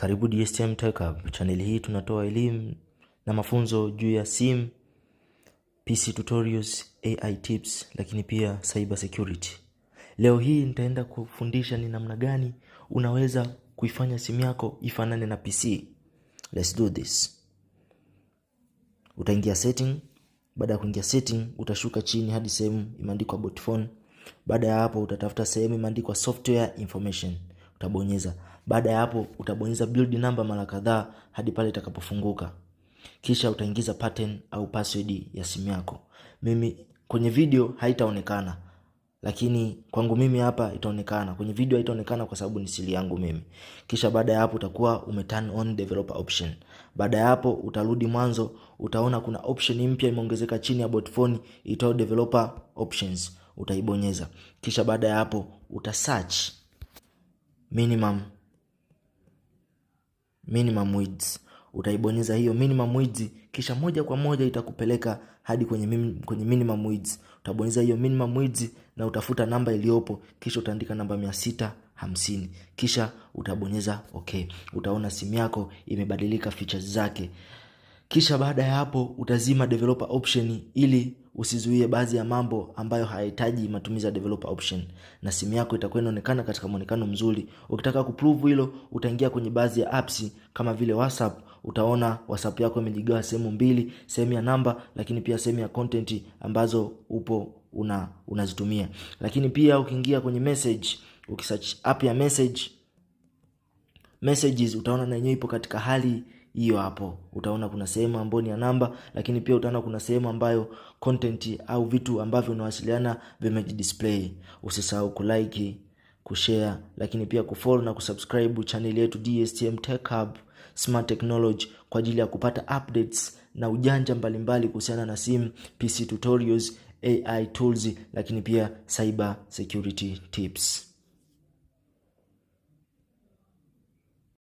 Karibu DSTM Tech Hub. Channel hii tunatoa elimu na mafunzo juu ya simu, PC tutorials, AI tips, lakini pia cyber security. Leo hii nitaenda kufundisha ni namna gani unaweza kuifanya simu yako ifanane na PC. Let's do this. Utaingia setting. Baada ya kuingia setting, utashuka chini hadi sehemu imeandikwa about phone. Baada ya hapo, utatafuta sehemu imeandikwa software information, utabonyeza. Baada ya hapo, utabonyeza build number mara kadhaa hadi pale itakapofunguka, kisha utaingiza pattern au password ya simu yako. Mimi kwenye video haitaonekana, lakini kwangu mimi hapa itaonekana. Kwenye video haitaonekana kwa sababu ni siri yangu mimi. Kisha baada ya hapo utakuwa ume turn on developer option. Baada ya hapo utarudi mwanzo, utaona kuna option mpya imeongezeka chini ya about phone iitwayo developer options, utaibonyeza. Kisha baada ya hapo uta search minimum width, utaibonyeza hiyo minimum width, kisha moja kwa moja itakupeleka hadi kwenye minimum width. Utabonyeza hiyo minimum width na utafuta namba iliyopo, kisha utaandika namba 650, kisha utabonyeza okay. Utaona simu yako imebadilika features zake. Kisha baada ya hapo utazima developer option ili usizuie baadhi ya mambo ambayo hayahitaji matumizi ya developer option, na simu yako itakuwa inaonekana katika muonekano mzuri. Ukitaka kuprove hilo, utaingia kwenye baadhi ya apps kama vile WhatsApp. Utaona WhatsApp yako imejigawa sehemu mbili, sehemu ya namba, lakini pia sehemu ya content ambazo upo unazitumia. Lakini pia ukiingia kwenye message, ukisearch app ya messages, utaona na yenyewe ipo katika hali hiyo hapo. Utaona kuna sehemu ambayo ni ya namba, lakini pia utaona kuna sehemu ambayo content au vitu ambavyo unawasiliana vimejidisplay. Usisahau kulike, kushare, lakini pia kufollow na kusubscribe channel yetu DSTM Tech Hub Smart Technology kwa ajili ya kupata updates na ujanja mbalimbali kuhusiana na simu, PC tutorials, AI tools, lakini pia cyber security tips.